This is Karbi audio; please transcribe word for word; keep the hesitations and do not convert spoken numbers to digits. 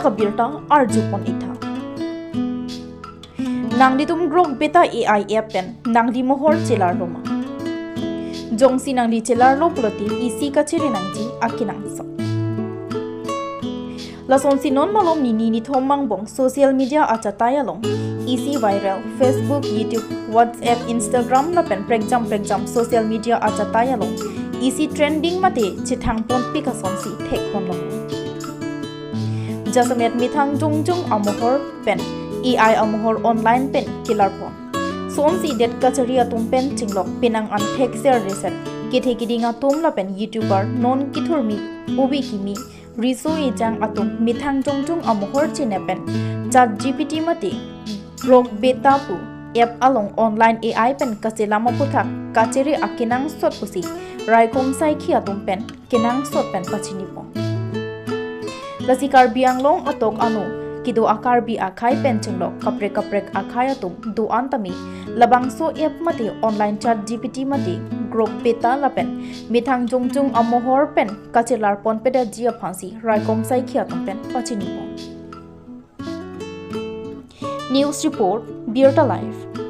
kabirta arjupon-iktha. Nanglitum Grok Beta A I app pen nangli mohor chelarlo ma? Jongsi nangli chelarlo pulote isi kachere nangji akenangsot. Lasonsi non malom nini nithom angbong social media achatai along isi viral Facebook, YouTube, WhatsApp, Instagram lapen prekjam prekjam social media achatai along isi trending mate chethangponpik asonsi thekponlonglo. Jasemet methang jongjong amohor pen A I amohor online pen kelarpon. Sonsi det kachari atum pen chinglok penang an thekser reset kethe kiding atum lapen YouTuber non kithurmi, ove kimi, riso ejang atum methang jongjong amohor chinep pen ChatGPT mate Grok Beta pu app along online A I pen kachelam aputhak kachere akenangsot pusi raikom saikhi atum pen kenangsot pen pachinipon. Lasi Karbi Anglong atok ano kedo a-Karbi akhei pen chinglok kaprek kaprek akhei atum do-an tame labangso app mate online ChatGPT mate Grok Beta lapen methang jongjong amohor pen kachelarponpedetji aphansi raikom saikhi atum pen pachinipon. News report, Birta Live.